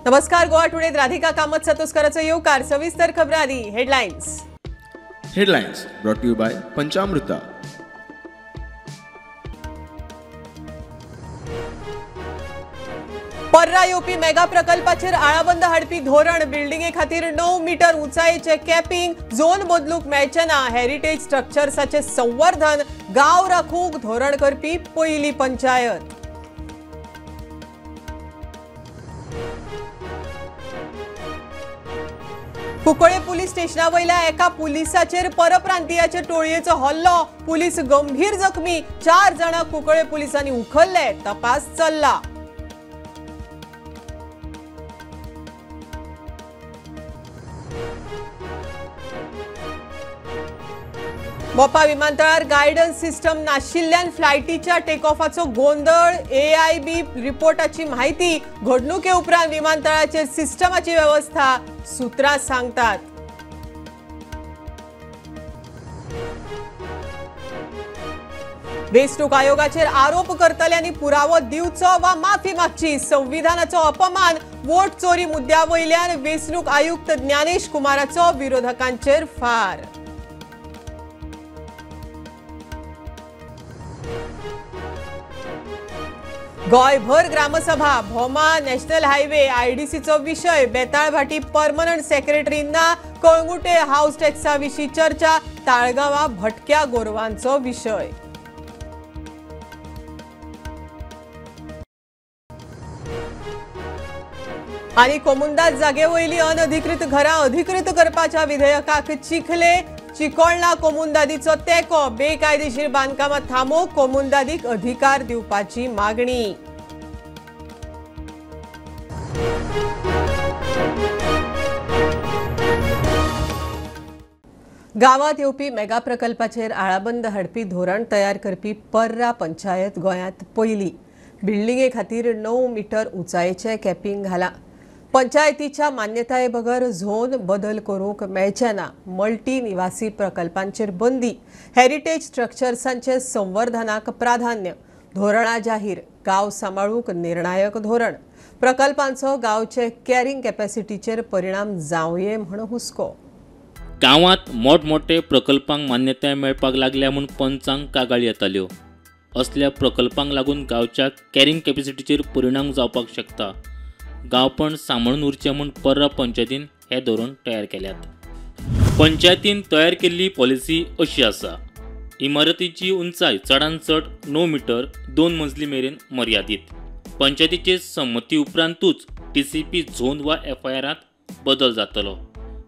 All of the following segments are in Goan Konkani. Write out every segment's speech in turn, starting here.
नमस्कार, गोवा टुडे राधिका कामत सतोस्कराचो येवकार. सविस्तर खबरांनी headlines. Headlines brought to you by Panchamruta. पर्रा येवपी मेगा प्रकल्पाचेर आळाबंद हाडपी धोरण, बिल्डिंगे खातीर 9 मीटर उंचायेचे कॅपिंग, झोन बदलूंक मेळचें ना, हेरिटेज स्ट्रक्चर्साचे संवर्धन, गांव राखूंक धोरण करपी पयली पंचायत. कुंकळे पुलीस स्टेशना वयल्या एका पुलिसाचेर परप्रांतीयाचे टोळयेचो हल्लो, पुलीस गंभीर जखमी, 4 जाणांक कुंकळे पुलिसांनी उखल्ले, तपास चल्ला. मोपा विमानतळार गायडन्स सिस्टम नाशिल्ल्यान फ्लायटीच्या टेकऑफाचो गोंदळ, AIB रिपोर्टाची माहिती, घडणुके उपरांत विमानतळाचेर सिस्टमाची वेवस्था, सूत्रां सांगतात. वेंचणूक आयोगाचेर आरोप करतल्यांनी पुरावो दिवचो वा माफी मागची, संविधानाचो अपमान, वोट चोरी मुद्द्या वयल्यान वेंचणूक आयुक्त ज्ञानेश कुमाराचो विरोधकांचेर फार. गोंयभर ग्रामसभा, भोमा नॅशनल हायवे आयडीसीचो विशय, बेताळभाटी परमनंट सेक्रेटरी ना, कळंगुटे हाऊस टॅक्सा विशीं चर्चा, ताळगांवा भटक्या गोरवांचो विशय. आनी कोमुंदाद जागे वयली अनधिकृत घरां अधिकृत करपाच्या विधेयकाक चिखले, चिकोळणा कोमुंदादीचो तेंको, बेकायदेशीर बांदकामां थांबोवंक कोमुंदादीक अधिकार दिवपाची मागणी. गांवांत येवपी मेगा प्रकल्पाचेर आळाबंद हाडपी धोरण तयार करपी पर्रा पंचायत गोंयांत पयली. बिल्डिंगे खातीर 9 मीटर उंचायेचें कॅपिंग घालां. पंचायतीच्या मान्यताये बगर झोन बदल करूंक मेळचे ना, मल्टी निवासी प्रकल्पांचेर बंदी, हेरिटेज स्ट्रक्चर्सांचे संवर्धनाक प्राधान्य, धोरणां जाहीर, गांव सांबाळूंक निर्णायक धोरण, प्रकल्पांचो गांवचे कॅरिंग कॅपॅसिटीचेर परिणाम जावये म्हण हुस्को. गांवांत मोठमोठे प्रकल्पांक मान्यताय मेळपाक लागल्या म्हूण पंचांक कागाळी येताल्यो. असल्या प्रकल्पांक लागून गांवच्या कॅरिंग कॅपॅसिटीचेर परिणाम जावपाक शकता. गांवपण सांबाळून उरचें म्हूण पर्रा पंचायतीन हें धोरण तयार केल्यात. पंचायतीन तयार केल्ली पॉलिसी अशी आसा. इमारतीची उंचाय चडान चड 9 मीटर 2 मजली मेरेन मर्यादीत. पंचायतीचे संमती उपरांतूच TCP zone वा FIRांत बदल जातलो.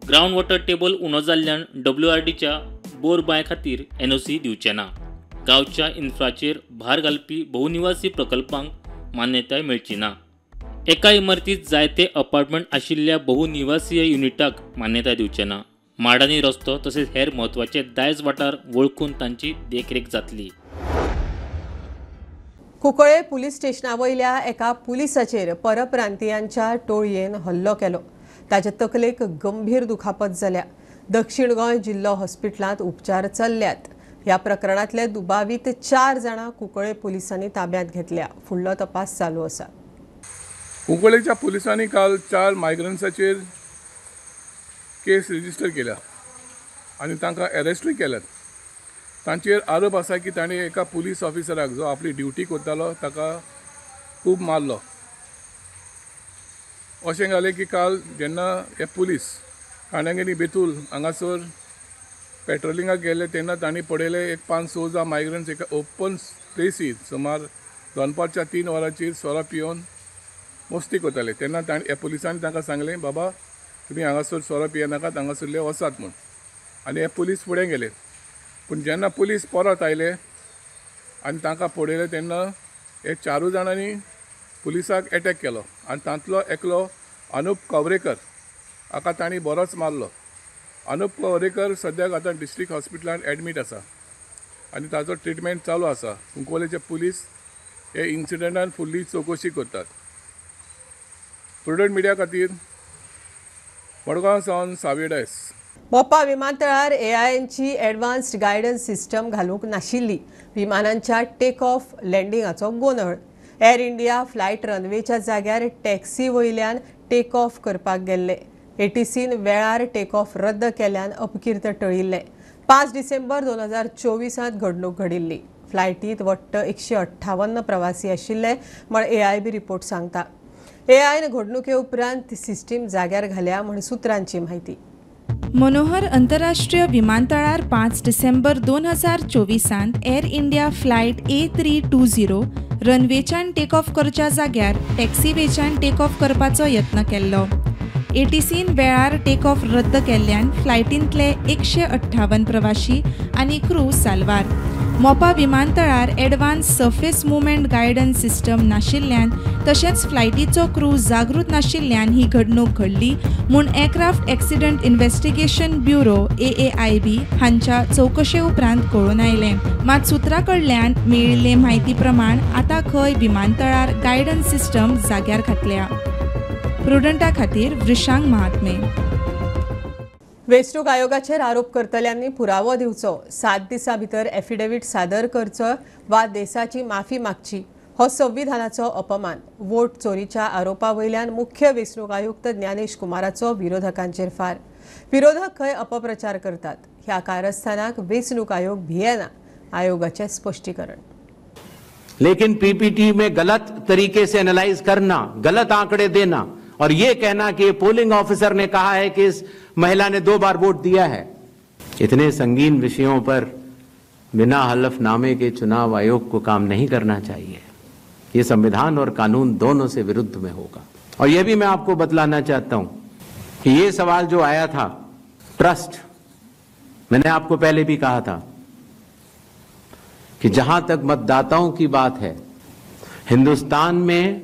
ग्रावंड वॉटर टेबल उणो जाल्ल्यान WRDच्या बोर बांय खातीर NOC दिवचे ना. गांवच्या इन्फ्राचेर भार घालपी बहुनिवासी प्रकल्पांक मान्यताय मेळची ना. एका इमारतीत जायते अपार्टमेंट आशिल्ल्या बहुनिवासीय युनिटाक मान्यताय दिवचे ना. माडांनी रस्तो तसेच हेर म्हत्वाचे दायज वाठार वळखून तांची देखरेख जातली. कुंकळे पुलीस स्टेशना वयल्या एका पुलिसाचेर परप्रांतीयांच्या टोळयेन हल्लो केलो. ताचे तकलेक गंभीर दुखापत जाल्या. दक्षिण गोंय जिल्लो हॉस्पिटलांत उपचार चल्ल्यात. ह्या प्रकरणांतले दुबावीत 4 जाणां कुंकळे पुलिसांनी ताब्यांत घेतल्या. फुडलो तपास चालू आसा. कुंकळेच्या पुलिसांनी काल 4 मायग्रंट्साचेर केस रजिस्टर केल्या आनी तांकां अरेस्टूय केल्यात. तांचेर आरोप आसा की तांणी एका पुलीस ऑफिसराक जो आपली ड्युटी करतालो ताका खूब मारलो. अशें जालें की काल जेन्ना हे पुलीस कांडांगेनी बेतूल हांगासर पेट्रोलिंगाक गेले तेन्ना तांणी पळयलें एक 5-6 जाण मायग्रंट्स एका ओपन प्लेसीर सुमार दनपारच्या 3 वरांचेर सोरो पिवन मस्ती करताले. तेन्ना तांणी ह्या पुलिसांनी तांकां सांगलें, बाबा तुमी हांगासर सोरो पियेनाकात, हांगासरले वचात म्हूण. आनी हे पुलीस फुडें गेले. पूण जेन्ना पुलीस परत आयले आनी तांकां पळयले तेन्ना हे 4 जाणांनी पुलिसाक एटॅक केलो आनी तांतलो एकलो अनुप कवरेकर हाका तांणी बरोच मारलो. अनुप कवरेकर सद्याक आतां डिस्ट्रिक्ट हॉस्पिटलांत एडमीट आसा आनी ताचो ट्रिटमेंट चालू आसा. कुंकवलेचे पुलीस हे इन्सिडंटान फुडली चवकशी करतात. प्रुडंट मिडिया खातीर मडगांव सावन सावियो डायस. मोपा विमानतळार AINची एडवान्स्ड गायडन्स सिस्टम घालूंक नाशिल्ली. विमानांच्या टेक ऑफ लँडिंगाचो गोंदळ. एअर इंडिया फ्लायट रनवेच्या जाग्यार टॅक्सी वयल्यान टेक ऑफ करपाक गेल्ले. एटीसीन वेळार टेक ऑफ रद्द केल्यान अपकीर्त टळिल्ले. 5 डिसेंबर 2024 घडणूक घडिल्ली. फ्लायटीत वट्ट 158 प्रवासी आशिल्ले म्हण एआयबी रिपोर्ट सांगता. एआयन घडणुके उपरांत सिस्टीम जाग्यार घाल्या म्हण सूत्रांची म्हायती. मनोहर अंतरराष्ट्रीय विमानतळार 5 December 2024 Air India flight A320 रनवेच्यान टेक ऑफ करच्या जाग्यार टॅक्सीवेच्यान टेक ऑफ करपाचो यत्न केल्लो. एटीसीन वेळार टेक ऑफ रद्द केल्ल्यान फ्लायटींतले 158 प्रवाशी आनी क्रू साल्वार. मोपा विमानतळार advance surface movement guidance system नाशिल्ल्यान तशेंच फ्लायटीचो क्रू जागृत नाशिल्ल्यान ही घडणूक घडली म्हूण aircraft accident investigation bureau AAIB हांच्या चवकशे उपरांत कळून आयलें. मात सुत्रा कडल्यान मेळिल्ले म्हायती प्रमाण आतां खंय विमानतळार गायडन्स सिस्टम जाग्यार घातल्या. प्रुडंटा खातीर वृषांग महात्मे. वेंचणूक आयोगाचेर आरोप करतल्यांनी पुरावो दिवचो, 7 दिसां भितर एफिडेवीट सादर करचो वा देशाची माफी मागची हो संविधानाचो अपमान. वोट चोरीच्या आरोपा वयल्यान मुख्य वेंचणूक आयुक्त ज्ञानेश कुमाराचो विरोधकांचेर फार. विरोधक खंय अपप्रचार करतात, ह्या कारस्थानाक वेंचणूक आयोग भियेना, आयोगाचें स्पश्टीकरण. लेकिन पीपीटी में गलत तरीके से एनालाइज करना, गलत आंकड़े देना और ये कहना कि पोलिंग ऑफिसर ने कहा है कि इस महिला ने 2 बार वोट दिया है, इतने संगीन विषयों पर बिना हलफनामे के चुनाव आयोग को काम नहीं करना चाहिए। ये संविधान और कानून दोनों से विरुद्ध में होगा। और ये भी मैं आपको बतलाना चाहता हूं कि ये सवाल जो आया था ट्रस्ट, मैंने आपको पहले भी कहा था कि जहां तक मतदाताओं की बात है, हिंदुस्तान में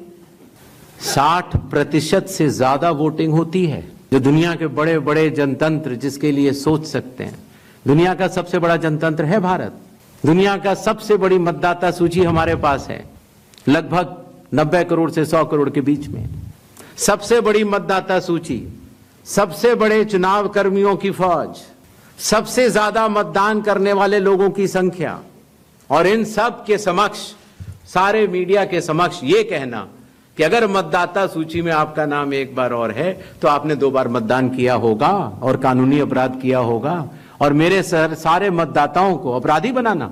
60% से ज्यादा वोटिंग होती है, जो दुनिया के बड़े बड़े जनतंत्र जिसके लिए सोच सकते हैं। दुनिया का सबसे बड़ा जनतंत्र है भारत। दुनिया का सबसे बड़ी मतदाता सूची हमारे पास है, लगभग 90 करोड़ से 100 करोड़ के बीच में। सबसे बड़ी मतदाता सूची, सबसे बड़े चुनाव कर्मियों की फौज, सबसे ज्यादा मतदान करने वाले लोगों की संख्या, और इन सब के समक्ष, सारे मीडिया के समक्ष ये कहना कि अगर मतदाता सूची में आपका नाम एक बार और है तो आपने 2 बार मतदान किया होगा और कानूनी अपराध किया होगा, और मेरे सर सारे मतदाताओं को अपराधी बनाना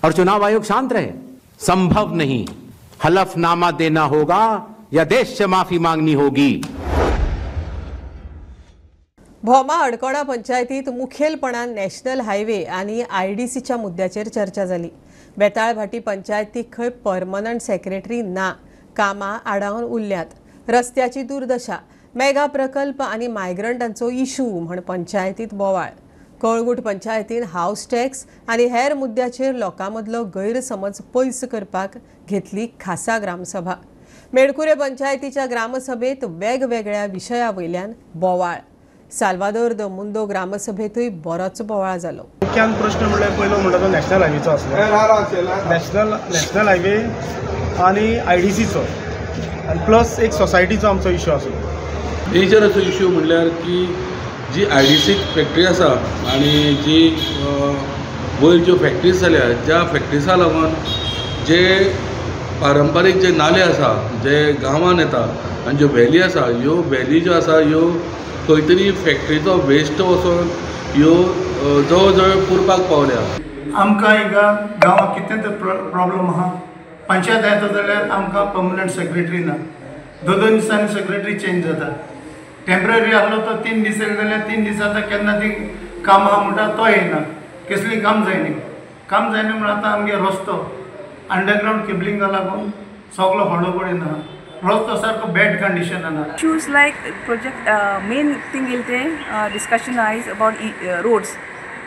और चुनाव आयोग शांत रहे, संभव नहीं। हलफनामा देना होगा या देश से माफी मांगनी होगी। भोमा हडकोडा पंचायतीत मुखेलपणान नॅशनल हायवे आनी आयडीसीच्या मुद्द्याचेर चर्चा जाली. बेताळभाटी पंचायतीक खंय परमनंट सेक्रेटरी ना, कामां आडावन उरल्यात, रस्त्याची दुर्दशा, मेगा प्रकल्प आनी मायग्रंटांचो इशू म्हण पंचायतीत बोवाळ. कळंगूट पंचायतीन हावस टॅक्स आनी हेर मुद्द्याचेर लोकां मदलो गैरसमज पयस करपाक घेतली खासा ग्रामसभा. मेडकुरे पंचायतीच्या ग्रामसभेत वेगवेगळ्या विशया वयल्यान बोवाळ. साल्वादोर the मुंदो ग्रामसभेतूय बरोच बोवाळ जालो. मुख्यान प्रश्न म्हणल्यार पयलो म्हणटा तो नॅशनल हायवेचो आसलो. नॅशनल हायवे आनी आयडीसीचो आनी प्लस एक सोसायटीचो आमचो इशू आसलो. मेजर असो इशू म्हणल्यार की जी आयडीसी फॅक्टरी आसा आनी जी वयर ज्यो फॅक्टरीज जाल्या, ज्या फॅक्टरीजा लागून जे पारंपारीक जे नाले आसा जे गांवान येता आनी ज्यो व्हॅली आसा, ह्यो व्हॅली ज्यो आसा ह्यो खंय तरी फॅक्टरीचो वेस्ट वचोन ह्यो जवळ जवळ पुरपाक पावल्या. आमकां हिंगा गांवांत कितें तर प्रॉब्लम आहा. पंचायत येता जाल्यार आमकां पर्मनंट सेक्रेटरी ना, 2-2 दिसांनी सेक्रेटरी चेंज जाता. टेम्पररी आहलो तो 3 दीस येयले जाल्यार 3 दीस आतां केन्ना ती काम आहा म्हणटा तो येयना, कसलीं काम जायना. काम जायना म्हणून आतां आमगे रस्तो अंडरग्रावंड केबलिंगा लागून सगलो होडो कडेन आहा, रस्तो सारको बॅड कंडिशनान आहा. Issues like project main thing येयले ते discussion is about roads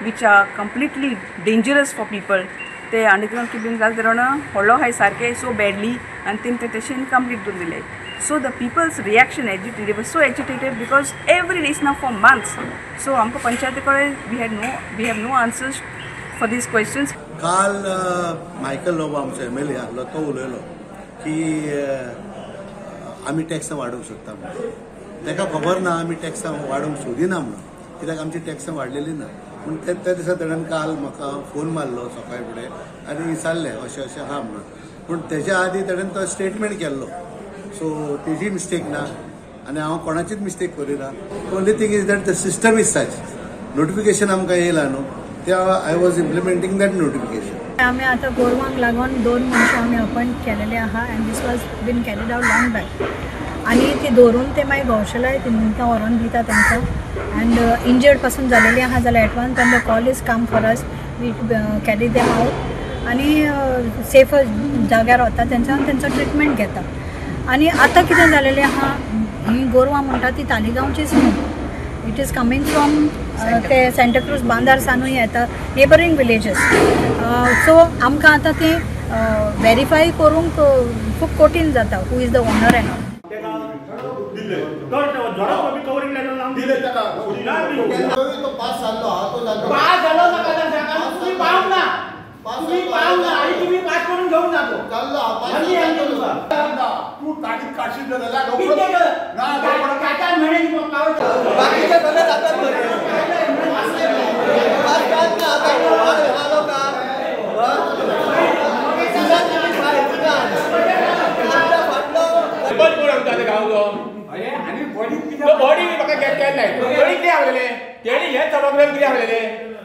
which are completely dangerous for people. ते अंडरग्रावंड केबलिंग जालें तेन्ना व्हडलो आहाय सारकें सो बॅडली आनी तेमी ते तशें इनकम्प्लीट दवरून दिले. So the people's reaction, they were so agitated because every day is now for months. So आमकां पंचायती कडेन we have no answers for these questions. काल मायकल लोबो आमचो MLA आहलो, तो उलयलो की आमी टॅक्सां वाडोवंक सोदता म्हणून. ताका खबर ना आमी टॅक्सां वाडोवंक सोदिना म्हणून, कित्याक आमची टॅक्सां वाडलेली ना. पूण त्या दिसा ताणें काल म्हाका फोन मारलो सकाळी फुडें आनी विचारलें अशें अशें आहा म्हणून. पूण तेज्या आदी तेणेन तो स्टेटमेंट केल्लो, सो तेजी मिस्टेक ना आनी हांव कोणाचीच मिस्टेक करिना. Only thing is that the system is such, notification आमकां येयला न्हू, ते I was implementing that notification. आमी आतां गोरवांक लागून 2 मनशां आमी अपॉयंट केलेले आहा and this was been carried out long back. आनी ती दवरून ते मागीर गौशालाय तांकां व्हरोन दिता तांकां एंड इंजर्ड पासून जालेली आहा जाल्यार एडवान्स आनी the call is come for us, we carry them out आनी सेफ जाग्यार वता तेंच्या तेंचो ट्रिटमेंट घेता. आनी आतां कितें जालेलें आहा, ही गोरवां म्हणटा ती तालिगांवचीच न्हू, it is coming from ते सँटाक्रूज बांदार सानूय येता, नेबरींग विलेजीस. सो आमकां आतां तें वेरीफाय करूंक खूब कठीण जाता, who is the owner and all.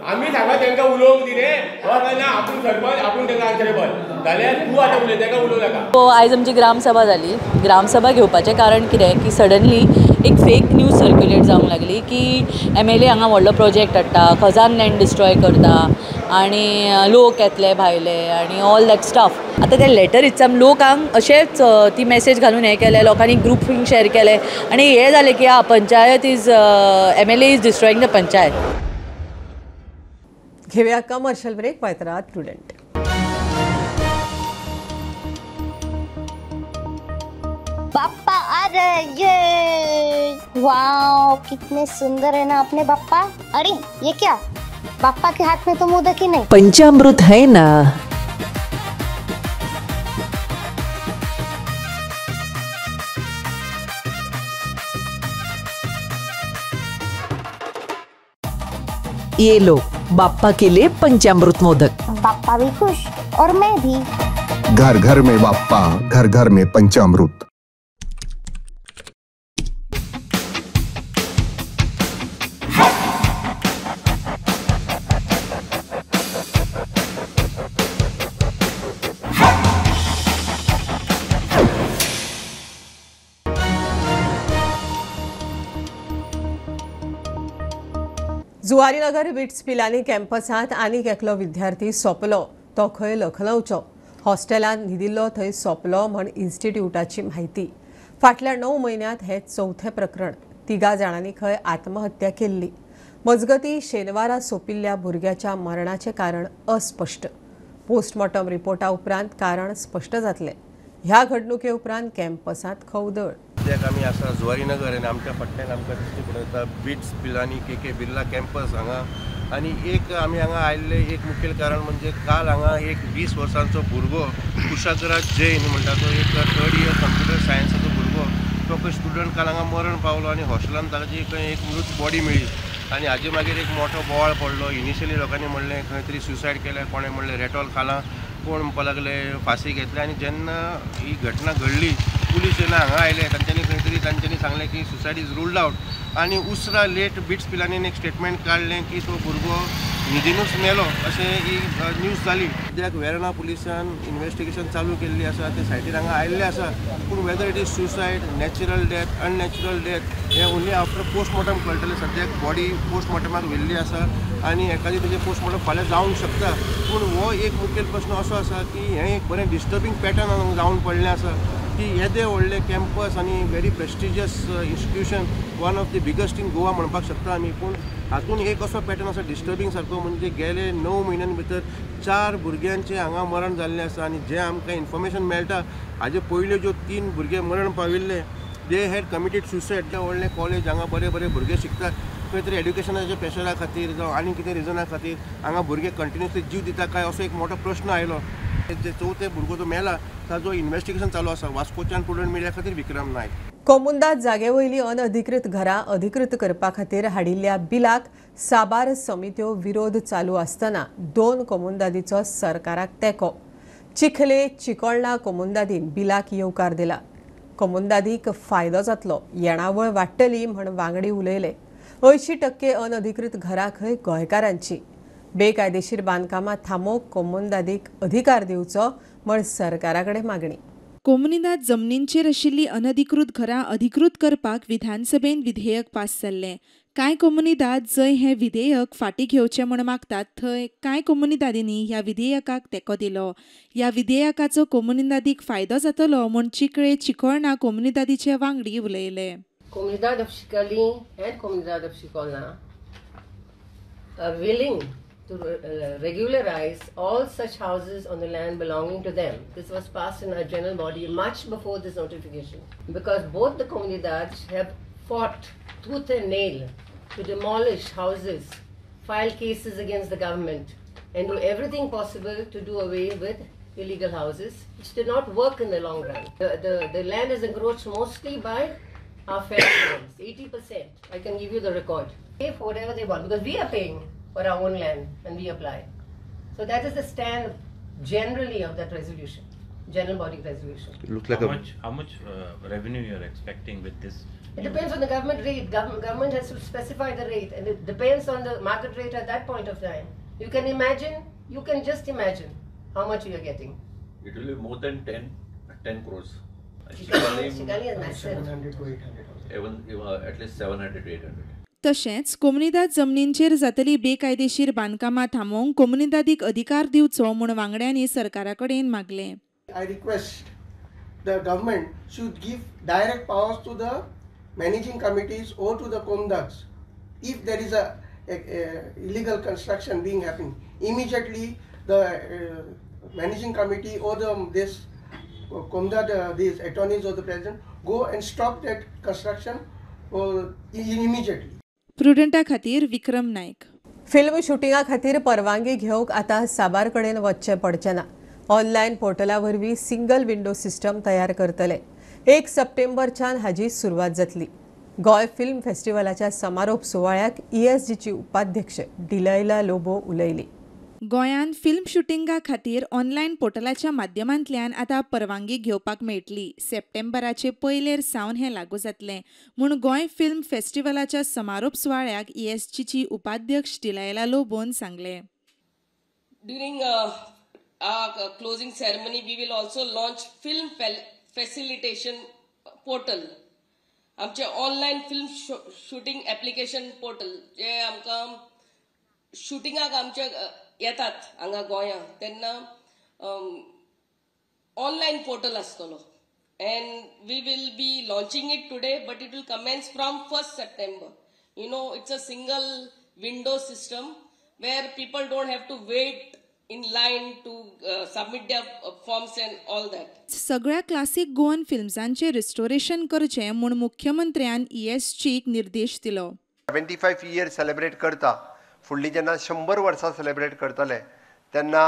आमी सांगला तांकां उलोवंक दिलें ना, आपूण सरपंच आपूण तांकां आन्सरेबल जाल्यार तूं आतां उलय, तांकां उलोवं नाका. आयज आमची ग्रामसभा जाली. ग्रामसभा घेवपाचें कारण कितें की सडनली एक फेक न्यूज सर्क्युलेट जावंक लागली की MLA हांगा व्हडलो प्रोजेक्ट हाडटा, खजान लँड डिस्ट्रॉय करता आनी लोक येतले भायले आनी ऑल that stuff. आतां ते लेटर इट्सम लोकांक अशेंच ती मॅसेज घालून हें केलें, लोकांनी ग्रुपींग शेअर केलें आनी हें जालें की आं panchayat is MLA is destroying the panchayat. घेऊया कमर्शियल ब्रेक, पळयत राहात प्रुडंट. बाप्पा अरे ये वाओ कितने सुंदर है ना अपने बाप्पा. अरे ये क्या, बाप्पा के हाथ में तो मोदक ही नहीं, पंचामृत है ना. ये लो बाप्पा के लिए पंचामृत मोदक. बाप्पा भी खुश और मैं भी. घर घर में बाप्पा, घर घर में पंचामृत. जुवारीनगर बिट्स पिलानी कॅम्पसांत आनीक एकलो विद्यार्थी सोंपलो. तो खंय लखनौचो. हॉस्टेलांत न्हिदिल्लो थंय सोंपलो म्हण इन्स्टिट्यूटाची म्हायती. फाटल्या 9 म्हयन्यांत हें चवथें प्रकरण. 3 जाणांनी खंय आत्महत्या केल्ली. मजगती शेनवारा सोंपिल्ल्या भुरग्याच्या मरणाचें कारण अस्पश्ट. पोस्टमॉर्टम रिपोर्टा उपरांत कारण स्पश्ट जातलें. ह्या घडणुके उपरांत कॅम्पसांत खवदळ. सद्याक आमी आसा जुवारीनगर आनी आमच्या फाटल्यान आमकां दिश्टी पडटा bits Pilani KK Birla campus हांगा. आनी एक आमी हांगा आयिल्ले एक मुखेल कारण म्हणजे काल हांगा एक 20 वर्सांचो भुरगो कुशाग्राज जैन म्हणटा तो एक थर्ड इयर कंप्युटर सायन्साचो भुरगो, तो खंय स्टुडंट काल हांगा मरण पावलो आनी हॉस्टेलान ताची खंय एक मृत बॉडी मेळ्ळी. आनी हाजे मागीर एक मोठो बोवाळ पडलो. इनिशियली लोकांनी म्हणलें खंय तरी सुसायड केलें, कोणें म्हणलें रेटॉल खालां, कोण म्हणपाक लागले फांसी घेतली. आनी जेन्ना ही घटना घडली पुलीस जेन्ना हांगा आयले तांच्यांनी खंय तरी तांच्यांनी सांगलें की सुसायड is ruled out. आनी उसरा लेट बिट्स पिलानीन एक स्टेटमेंट काडलें की तो भुरगो न्हिदेनूच मेलो अशें ही न्यूज जाली. सद्याक वेर्णा पुलिसान इन्वेस्टिगेशन चालू केल्ली आसा, ते सायटीर हांगा आयिल्ले आसा. पूण whether it is suicide, natural death, unnatural death हें ओन्ली आफ्टर पोस्टमॉर्टम कळटलें. सद्याक बॉडी पोस्टमॉर्टमाक व्हेल्ली आसा आनी एकादी तेजें पोस्टमॉर्टम फाल्यां जावंक शकता. पूण हो एक मुखेल प्रश्न असो आसा की हें एक बरें डिस्टर्बींग पॅटर्न जावन पडलें आसा की येदे व्हडलें कॅम्पस आनी very prestigious institution, one of the biggest in Goa म्हणपाक शकता आमी. पूण हातून एक असो पॅटर्न आसा डिस्टर्बींग सारको, म्हणजे गेले 9 म्हयन्यां भितर 4 भुरग्यांचें हांगा मरण जाल्लें आसा. आनी जें आमकां इन्फॉर्मेशन मेळटा हाजे पयल्यो ज्यो 3 भुरगे मरण पाविल्ले they had committed suicide. जें व्हडलें कॉलेज हांगा बरे बरे भुरगे शिकतात, खंय तरी एड्युकेशनाच्या प्रेशरा खातीर जावं आनी कितें रिजना खातीर हांगा भुरगे कंटिन्युअसली जीव दिता काय असो एक मोठो प्रश्न आयलो. जे चवथे भुरगो जो मेला ताजो इन्वेस्टिगेशन चालू आसा. वास्कोच्यान प्रुडंट मिडिया खातीर विक्रम नायक. कोमुंदाद जागे वयली अनधिकृत घरां अधिकृत करपा खातीर हाडिल्ल्या बिलाक साबार समित्यो विरोध चालू आसतना 2 कोमुंदादीचो सरकाराक तेंको. चिखले चिकोळणा कोमुंदादीन बिलाक येवकार दिला. कोमुंदादीक फायदो जातलो, येणावळ वाडटली म्हण वांगडी उलयले. 80% अनधिकृत घरां खंय गोंयकारांची. बेकायदेशीर बांदकामां थांबोवंक कोमुंदादीक अधिकार दिवचो म्हण सरकारा कडेन मागणी. कोमुनिदाद जमनींचेर आशिल्ली अनधिकृत घरां अधिकृत करपाक विधानसभेन विधेयक पास जाल्लें. कांय कोमुनिदाद जंय हें विधेयक फाटीं घेवचें म्हूण मागतात थंय कांय कोमुनिदादींनी ह्या विधेयकाक तेंको दिलो. ह्या विधेयकाचो कोमुनिदादीक फायदो जातलो म्हूण चिखले चिकोळणा कोमुनिदादीचे वांगडी उलयले. Comunidade of Chicalim and Comunidade of Chicolna are willing to regularize all such houses on the land belonging to them. This was passed in our general body much before this notification, because both the comunidades have fought tooth and nail to demolish houses, file cases against the government, and do everything possible to do away with illegal houses, which did not work in the long run. The land is encroached mostly by our fellow, 80%. I can give you the record. Pay for whatever they want, because we are paying for our own land when we apply. So that is the stand generally of that resolution, general body resolution. It looks like how much revenue you are expecting with this? It depends on the government rate. Government has to specify the rate, and it depends on the market rate at that point of time. You can imagine, you can just imagine how much you are getting. It will be more than 10 crores. Chicalim is massive. 700 to 800. Even at least 700 to 800. तशेंच कोमुनिदाद जमनींचेर जातली बेकायदेशीर बांदकामां थांबोवंक कोमुनिदादीक अधिकार दिवचो म्हूण वांगड्यांनी सरकारा कडेन मागलें. I request the government should give direct powers to the managing committees or to the comunidades. If there is a illegal construction being happening, immediately the managing committee or the this comunidad, these attorneys or the president go and stop that construction immediately. प्रुडंटा खातीर विक्रम नायक. फिल्म शुटिंगा खातीर परवानगी घेवंक आतां साबार कडेन वचचें पडचें ना. ऑनलायन पोर्टला वरवीं सिंगल विंडो सिस्टम तयार करतले. 1 सप्टेंबरच्यान हाजी सुरवात जातली. गोंय फिल्म फेस्टिवलाच्या समारोप सुवाळ्याक ESGची उपाध्यक्ष डिलायला लोबो उलयली. गोंयांत फिल्म शुटिंगा खातीर ऑनलायन पोर्टलाच्या माध्यमांतल्यान आतां परवानगी घेवपाक मेळटली. सप्टेंबराचे पयलेर सावन हें लागू जातलें म्हूण गोंय फिल्म फेस्टिवलाच्या समारोप सुवाळ्याक ESGची उपाध्यक्ष डिलायला लोबोन सांगलें. During our closing ceremony we will also launch film facilitation portal. आमचे online film shooting application portal जे आमकां शुटिंगाक आमचे येतात हांगा गोंया तेन्ना ऑनलायन पोर्टल आसतलो and we will be launching it today, but it will commence from 1 September. You know, it's a single window system where people don't have to wait in line to submit their forms and all that. सगळ्या क्लासिक गोवन फिल्म्सांचे रिस्टोरेशन करचें म्हूण मुख्यमंत्र्यान ESGक निर्देश दिलो. 75 इयर सेलिब्रेट करता, फुडली जेन्ना 100 वर्सां सेलिब्रेट करतले तेन्ना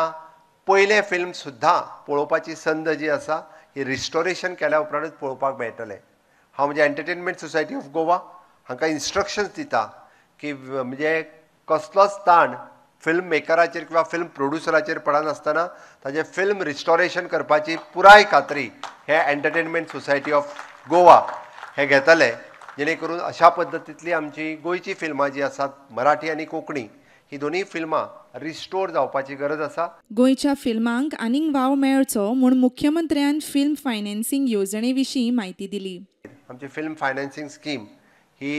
पयलें फिल्म सुद्दां पळोवपाची संद जी आसा ही रिस्टोरेशन केल्या उपरांतच पळोवपाक मेळटलें. हांव म्हणजे एंटरटेनमेंट सोसायटी ऑफ गोवा हांकां इन्स्ट्रक्शन्स दिता की म्हणजे कसलोच ताण फिल्म मेकराचेर किंवा फिल्म प्रोड्युसराचेर पडनासतना ताजें फिल्म रिस्टोरेशन करपाची पुराय खात्री हे एंटरटेनमेंट सोसायटी ऑफ गोवा हे घेतले, जेणे करून अशा पद्दतींतली आमची गोंयची फिल्मां जी आसात मराठी आनी कोंकणी ही दोनूय फिल्मां रिस्टोर जावपाची गरज आसा. गोंयच्या फिल्मांक आनीक वाव मेळचो म्हूण मुख्यमंत्र्यान फिल्म फायनान्सिंग येवजणे विशीं म्हायती दिली. आमची फिल्म फायनान्सिंग स्कीम ही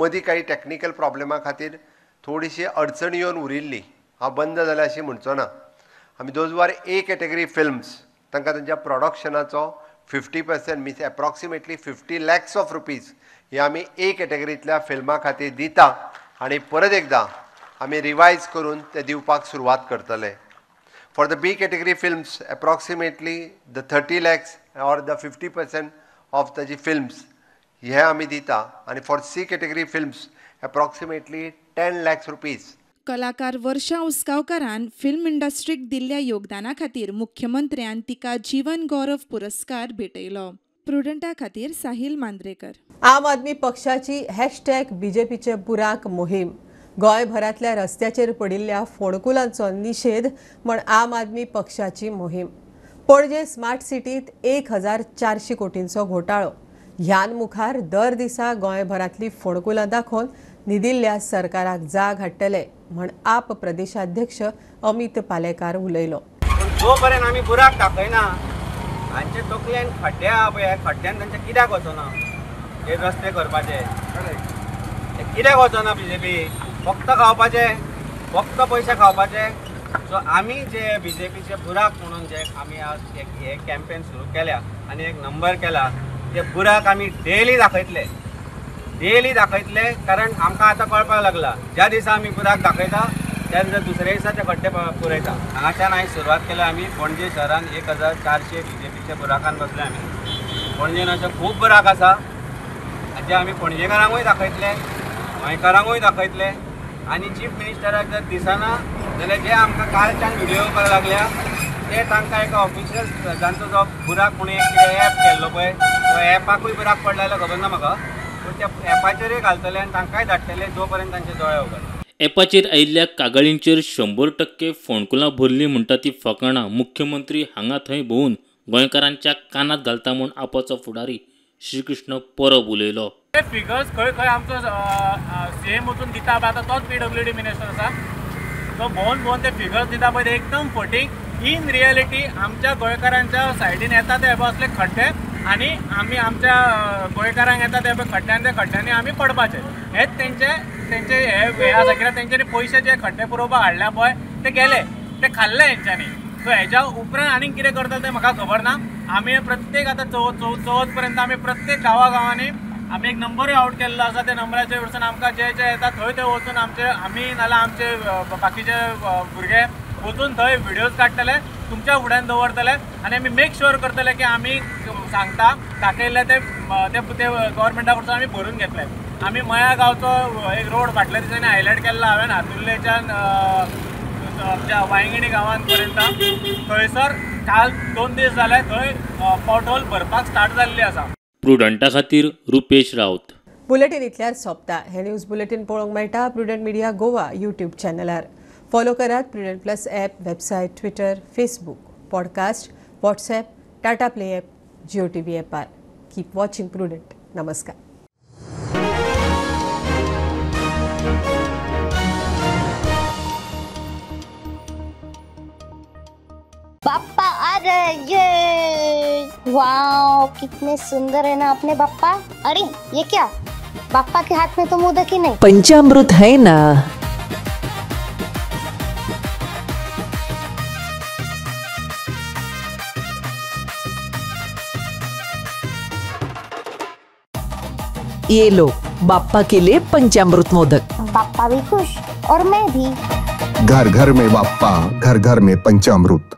मदीं काही टॅक्निकल प्रॉब्लेमा खातीर थोडीशी अडचण येवन उरिल्ली. हांव बंद जाल्या अशी म्हणचो ना. आमी those are A category films तांकां तांच्या प्रोडक्शनाचो 50% means approximately 50 lakhs of rupees हे आमी ए कॅटेगरींतल्या फिल्मां खातीर दिता आनी परत एकदां आमी रिवायज करून ते दिवपाक सुरवात करतले. For the B category films approximately the 30 lakhs or the 50% of ताजी फिल्म्स हे आमी दिता आनी for C category films approximately 10 lakhs rupees. कलाकार वर्षा उसगांवकारान फिल्म इंडस्ट्रीक दिल्ल्या योगदाना खातीर मुख्यमंत्र्यान तिका जीवन गौरव पुरस्कार भेटयलो. प्रुडंटा खातीर साहिल मांद्रेकर. आम आदमी पक्षाची हॅशटॅग बीजेपीचे बुराक मोहीम. गोंयभरांतल्या रस्त्याचेर पडिल्ल्या फोंडकुलांचो निशेध म्हण आम आदमी पक्षाची मोहीम. पणजे स्मार्ट सिटीत 1400 कोटींचो घोटाळो. ह्यान मुखार दर दिसा गोंयभरांतली फोंडकुलां दाखोवन न्हिदिल्ल्या सरकाराक जाग हाडटले म्हण आप प्रदेशाध्यक्ष अमित पालेकार उलयलो. जो पर्यंत आमी बुराक दाखयना हांचे तकलेन खड्डे आहा पळय, खड्ड्यान तांचे कित्याक वचना हे रस्ते करपाचे, कित्याक वचना बीजेपी, फक्त खावपाचे, फक्त पयशे खावपाचे. सो आमी जे बीजेपीचे बुराक म्हणून जे आमी आज हे कॅम्पेन सुरू केल्या आनी एक नंबर केला, ते बुराक आमी डेली दाखयतले, डेली दाखयतले. कारण आमकां आतां कळपाक लागला, ज्या दिसा आमी बुराक दाखयता त्या दिसा दुसऱ्या दिसा ते खड्डे पुरयता. हांगाच्यान हांवें सुरवात केल्या, आमी पणजे शहरान 1400 बीजेपीच्या बुराकान बसले. आमी पणजेन अशे खूब बुराक आसा जे आमी पणजेकारांकूय दाखयतले, गोंयकारांकूय दाखयतले. आनी चीफ मिनिस्टराक जर दिसना जाल्यार जे आमकां कालच्यान व्हिडिओ येवपाक लागल्या ते तांकां एका ऑफिशियल जांचो जो बुराक म्हणून एक एप केल्लो पळय, तो एपाकूय बुराक पडला जाल्यार खबर ना म्हाका, पूण त्या एपाचेरूय घालतले आनी तांकांय धाडटले जो पर्यंत तांचे दोळे उगडले. एपाचेर आयिल्ल्या कागाळींचेर 100% फोंडकुलां भरलीं म्हणटा ती फकाणां मुख्यमंत्री हांगा थंय भोंवून गोंयकारांच्या कानांत घालता म्हूण आपाचो फुडारी श्रीकृष्ण परब उलयलो. ते फिगर्स खंय खंय आमचो सीएम वचून दिता पळय, आतां तोच पीडब्ल्यूडी मिनिस्टर आसा, तो भोंवन भोंवन ते फिगर्स दिता पळय, ते एकदम फटींग. इन रियलिटी आमच्या गोंयकारांच्या सायडीन येता ते असले खड्डे आनी आमी आमच्या गोंयकारांक येता ते खड्ड्यान, त्या खड्ड्यांनी आमी पडपाचे. हेच तेंचे तेंचे हे आसा कित्याक तेंच्यांनी पयशे जे खड्डे पुरोवपाक हाडल्या पळय ते गेले, ते खाल्ले हेंच्यांनी. सो हेज्या उपरांत आनीक कितें करता तें म्हाका खबर ना. आमी प्रत्येक आतां चवथ पर्यंत आमी प्रत्येक गांवा गांवांनी आमी एक नंबरूय आवट केल्लो आसा. त्या नंबराचेर वचून आमकां जे जे येता थंय थंय वचून आमचे आमी नाल्यार आमचे बाकीचे भुरगे वचून थंय व्हिडियोज काडटले, तुमच्या फुड्यान दवरतले आनी आमी मेक शुअर करतले की आमी सांगता दाखयल्ले ते ते गव्हर्मेंटा कडसून आमी भरून घेतले. आमी मया गांवचो एक रोड फाटल्या दिसांनी हायलायट केल्लो हांवें, हातुर्लेच्यान आमच्या वांयगिणी गांवांत पर्यंत, थंयसर काल 2 दीस जाले थंय पॉटहोल भरपाक स्टार्ट जाल्ली आसा. प्रुडंटा खातीर रुपेश राउत. बुलेटीन इतल्यार सोंपता. हे न्यूज बुलेटीन पळोवंक मेळटा प्रुडंट मिडिया गोवा यूट्यूब चॅनलार. फॉलो करात Prudent plus app, website, Twitter, Facebook, podcast, WhatsApp, Tata Play app, Jio TV ॲपार. Keep watching Prudent. नमस्कार. बाप्पा अरे ये वाओ, कितने सुंदर है ना अपने बाप्पा. अरे ये क्या, बाप्पा के हाथ में तो मोदक ही नहीं, पंचामृत है ना. ये लो बाप्पा के लिए पंचामृत मोदक. बाप्पा भी खुश और मैं भी. घर घर में बाप्पा, घर घर में पंचामृत.